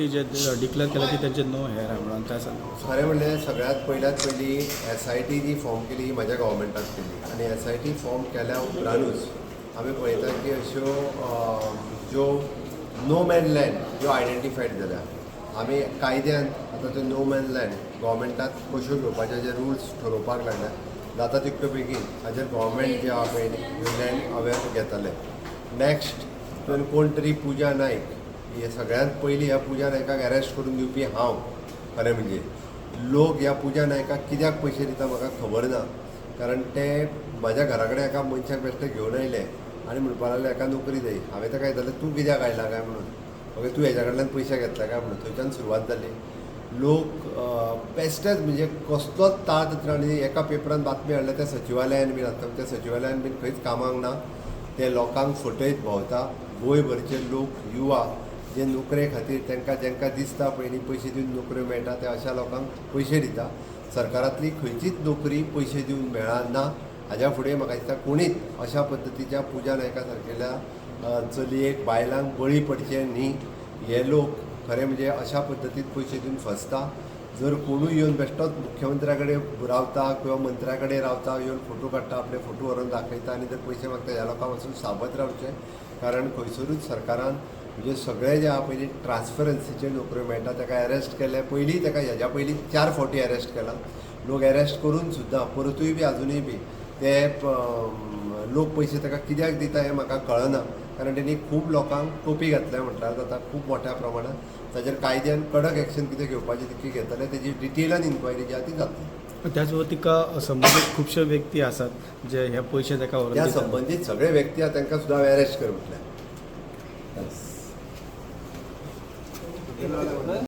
जे declare केला की त्यांचे नो हेर आहे म्हणून काय सांग? खरें म्हणल्यार सगळ्यांत पयल्यात पयली S I T G form केली ही म्हाज्या गव्हर्मेंटान केली आनी एस I T form केल्या उपरांतूच आमी पळयता की अश्यो ज्यो नो मॅन लँड ज्यो आयडेंटिफायड जाल्या, आमी कायद्यान आतां त्यो नो मॅन लँड गव्हर्मेंटात कश्यो घेवपाचे जे रुल्स ठरोवपाक लागल्या, जाता तितक्यो बेगीन हाजेर गव्हर्मेंट जे आहा पळय ह्यो लँड अवेर घेतले. नॅक्स्ट तुवें कोण तरी पुजा नायक, हे सगळ्यांत पयलीं ह्या पुजा नायकाक अरेस्ट करून दिवपी हांव. खरें म्हणजे लोक ह्या पुजा नायकाक कित्याक पयशे दिता म्हाका खबर ना, कारण ते म्हाज्या घरा कडेन एका मनशाक बेश्टे घेवन आयले आनी म्हणपाक लागले हेका नोकरी जाय. हांवें ताका विचारलें, तूं कित्याक आयला काय म्हणून, ओके तूं हेज्या कडल्यान पयशे घेतला काय म्हणून. थंयच्यान सुरवात जाली. लोक बेश्टेच म्हणजे कसलोच ताळतंत्र आनी एका पेपरान बातमी हाडल्या त्या सचिवालयान बीन आतां त्या सचिवालयान बीन खंयच कामाक ना, ते लोकांक फटयत भोंवता. गोंयभरचे लोक युवा जे नोकरे खातीर तांकां जांकां दिसता पयलीं पयशे दिवन नोकऱ्यो मेळटा त्या अशा लोकांक पयशे दिता. सरकारांतली खंयचीच नोकरी पयशे दिवन मेळना. हाज्या फुडें म्हाका दिसता कोणीच अशा पद्दतीच्या पुजा नायका सारकेल्या चलयेक बायलांक बळी पडचे न्ही. हे लोक खरें म्हणजे अशा पद्दतीन पयशे दिवन फसता. जर कोणूय येवन बेश्टोच मुख्यमंत्र्या कडेन रावता किंवा मंत्र्या कडेन रावता, येवन फोटो काडटा, आपले फोटो व्हरून दाखयता आनी जर पयशे मागता, ह्या लोकां पासून सावध रावचें. कारण खंयसरूच सरकारान म्हणजे सगळे जे आहा पयलीं ट्रान्सपरन्सीचे नोकऱ्यो मेळटा ताका एरेस्ट केले. पयलीं ताका हेज्या पयलीं 4 फावटी एरेस्ट केला. लोक एरेस्ट करून सुद्दां परतूय बी आजुनूय बी ते लोक पयशे ताका कित्याक दिता हें म्हाका कळना, कारण तेणी खूब लोकांक टोपी घातल्या म्हटल्यार जाता खूब मोठ्या प्रमाणात. ताजेर कायद्यान कडक एक्शन कितें घेवपाचें तितकी घेतले, तेजी डिटेलान इन्क्वायरी जी आहा ती जातली. त्याचबरोबर तिका संबंदीत खुबशे व्यक्ती आसात जे हे पयशे ताका व्हरून त्या दितात. संबंदीत सगळे व्यक्ती आहा तांकां सुद्दां हांवें एरेस्ट कर म्हटल्या.